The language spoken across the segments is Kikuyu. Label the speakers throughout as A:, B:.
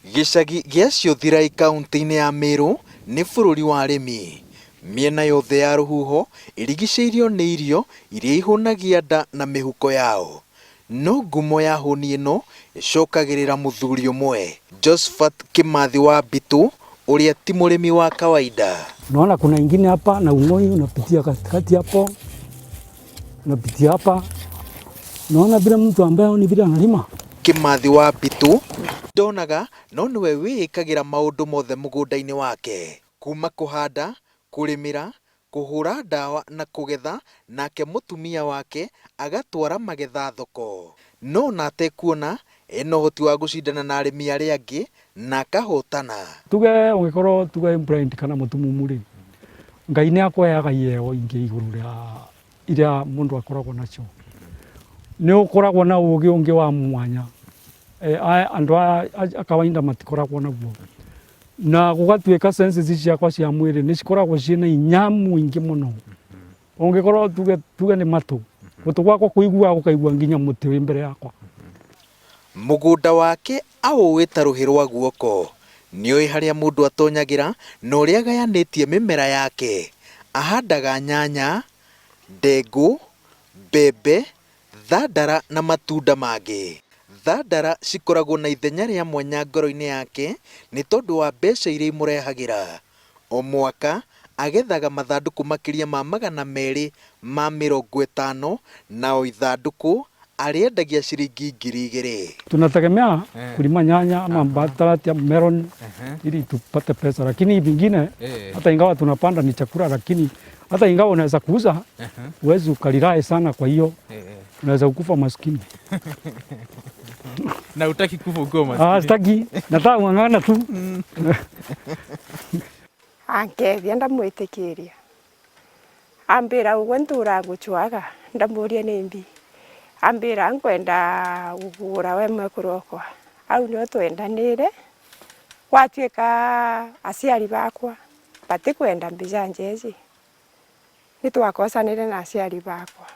A: Gĩcagi gĩa Ciothirai kauntĩ-inĩ ya Meru nĩ bũrũri wa arĩmi. Mĩena yothe ya rũhuho ĩrigicĩirio nĩ irio iria ihũnagia nda na mĩhuko yao. No ngumo ya hũni ĩno ĩcokagĩrĩra mũthuri ũmwe, Josphat Kĩmathi wa Mbitũ, ũrĩa ti mũrĩmi wa kawaida.
B: Unaona kuna ingine hapa na ung'oi unapitia katikati hapo, unapitia hapa. Unaona vile mtu ambaye ni vile analima.
A: Kĩmathi wa Mbitũ ndonaga no nĩwe wĩĩkagĩra maũndũ mothe mũgũnda-inĩ wake, kuma kũhanda, kũrĩmĩra, kũhũra ndawa na kũgetha nake mũtumia wake agatwara magetha thoko. No ona atekuona ena ũhoti wa gũcindana na arĩmi arĩa angĩ na akahotana.
B: Tuge ũngĩkorwo tuge blind kana mũtumumu rĩ, Ngai nĩ akũheaga iheo ingĩ igũrũ rĩa iria mũndũ akoragwo nacio. Nĩ ũkoragwo na ũgĩ ũngĩ wa mwanya andũ aya a kawaida matikoragwo naguo. Na gũgatuĩka senses ciakwa cia mwĩrĩ nĩ cikoragwo ciĩna hinya mũingĩ mũno. Ũngĩkorwo tuge tuge nĩ matũ, gũtũ gwakwa kũiguaga gũkaigua nginya mũtĩ wĩ mbere yakwa.
A: Mũgũnda wake aũĩ ta rũhĩ rwa guoko. Nĩoĩ harĩa mũndũ atonyagĩra na ũrĩa agayanĩtie mĩmera yake. Ahandaga nyanya, ndengũ, mbembe, thandara na matunda mangĩ. Thandara cikoragwo na ithenya rĩa mwanya ngoro-inĩ yake nĩ tondũ wa mbeca iria imũrehagĩra. O mwaka agethaga mathandũkũ makĩria ma 250 na o ithandũkũ arĩendagia ciringi 2000.
B: Tunategemea kulima nyanya ama mbatarati ama melon ili tupate pesa, lakini vingine hata ingawa tunapanda ni chakula, lakini hata ingawa unaweza kuuza huwezi ukarely sana, kwa hiyo unaweza kukufa maskini.
C: Na hutaki kufa ukiwa
B: Ah,
C: maskini.
B: sitaki, nataka kung'ang'ana tu.
D: Ankethia ndamwitikiria ambira uguo ntura nguchwaga ndamuria nimbi ambira nkwenda gukugura we mwekuru wakwa au nio twendanire gwatuika aciari bakwa batikwenda mbica njeci nitwakosanire na aciari bakwa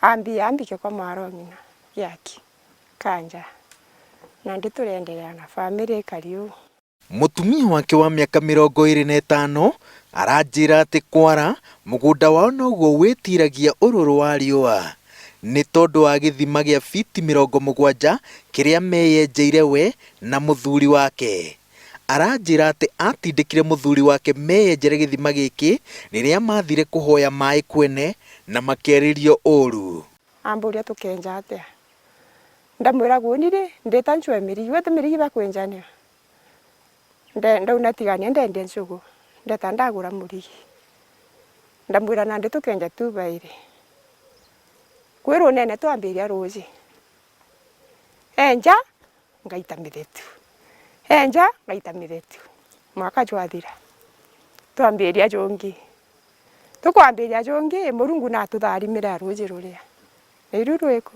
D: ambia ambike kwa mwarong'ina giaki kanja na ndi turenderea na family ikari ũũ.
A: Mũtumia wake wa mĩaka 25 aranjĩra atĩ kwara mũgũnda wao noguo wĩtiragia ũrũrũ wa riũa nĩ tondũ wa gĩthima gĩa fiti 70 kĩrĩa meyenjeire we na mũthuri wake. Aranjĩra atĩ atindĩkire mũthuri wake meyenjere gĩthima gĩkĩ rĩrĩa mathire kũhoya maĩ kwene na makĩarĩrio ũru.
D: Ambũria tukenja atia ndamwĩra gũni rĩ ndĩta nchwe mĩrigi wete mĩrigi bakwenjania ndaunatigania ndendia njugu ndeta ndagũra mũrigi ndamwĩra nandi tukenja tubaire kwĩ rũnene twambĩria rũci enja ngaita mĩthetu enja ngaita mĩthetu mwaka jwathira twambĩria jũngĩ tũkwambĩria jũngĩ mũrungu natũtharimĩra rũci rũrĩa na iru rwĩku.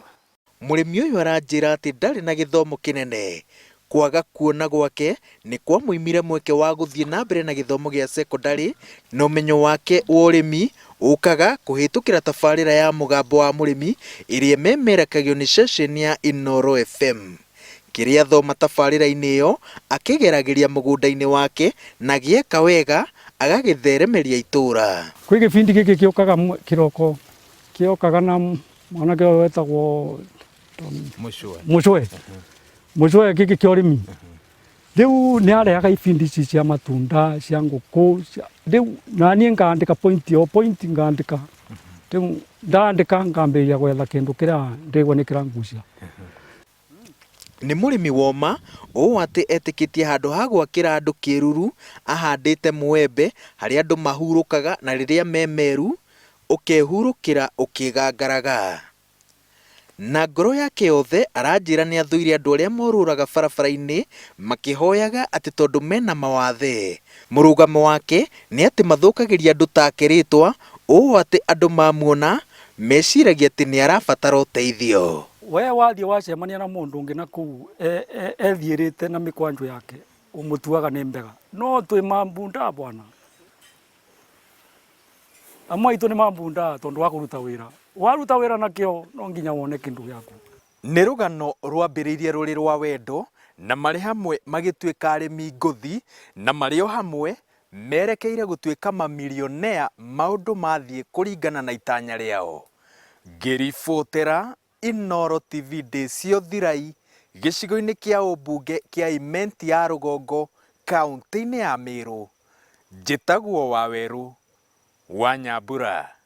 A: Mũrĩmi ũyũ aranjĩra atĩ ndarĩ na gĩthomo kĩnene. Kwaga kuona gwake nĩ kwamũimire mweke wa gũthiĩ na mbere na gĩthomo gĩa cekondarĩ na ũmenyo wake wa ũrĩmi ũkaga kũhĩtũkĩra tabarĩra ya mũgambo wa mũrĩmi ĩrĩa ĩmemerekagio nĩ ceceni ya Inooro FM. Kĩrĩa athoma tabarĩra-inĩ ĩyo akĩgeragĩria mũgũnda-inĩ wake na gĩeka wega agagĩtheremeria itũũra.
B: Kwĩ gĩbindi gĩkĩ gĩũkaga kĩroko kĩokaga na mwanake ũyũ wetagwo
C: Mũcwe.
B: Mũcwe. Mũcwe gĩkĩ kĩa ũrĩmi. Rĩu nĩ arehaga ibindi ici cia matunda cia ngũkũ rĩu naniĩ ngandĩka point o point ngandĩka rĩu ndandĩka ngambĩrĩria gwetha kĩndũ kĩrĩa ndĩgua nĩ kĩrangucia.
A: Nĩ mũrĩmi woma ũũ atĩ etĩkĩtie handũ ha gwakĩra andũ kĩruru ahandĩte mũembe harĩa andũ mahurũkaga na rĩrĩa me meru ũkehurũkĩra ũkĩgangaraga. Na ngoro yake yothe aranjĩra nĩ athũire andũ arĩa morũraga barabara-inĩ makĩhoyaga atĩ tondũ mena mawathe. Mũrũgamo wake nĩ atĩ mathũkagĩria andũ take rĩtwa ũũ atĩ andũ mamuona meciragia atĩ nĩ arabatara ũteithio.
B: We wathiĩ wacemania na mũndũ ũngĩ na kũu ethiĩrĩte na mĩkwanjo yake ũmũtuaga nĩ mbega no twĩ mambunda bwana. Amwe aitũ nĩ mambunda tondũ wa kũruta wĩra. Waruta wĩra na kĩo no nginya wone kĩndũ gĩaku.
A: Nĩ rũgano rwambĩrĩirie rũrĩ rwa wendo na marĩ hamwe magĩtuĩka arĩmi ngũthi, na marĩ o hamwe merekeire gũtuĩka mamilionea maũndũ mathiĩ kũringana na itanya rĩao. Ngĩribotera Inooro TV ndĩ Ciothirai gĩcigo-inĩ kĩa ũmbunge kĩa Imenti ya Rũgongo kaũntĩ-inĩ ya Meru, njĩtagwo Wawerũ wa Nyambura.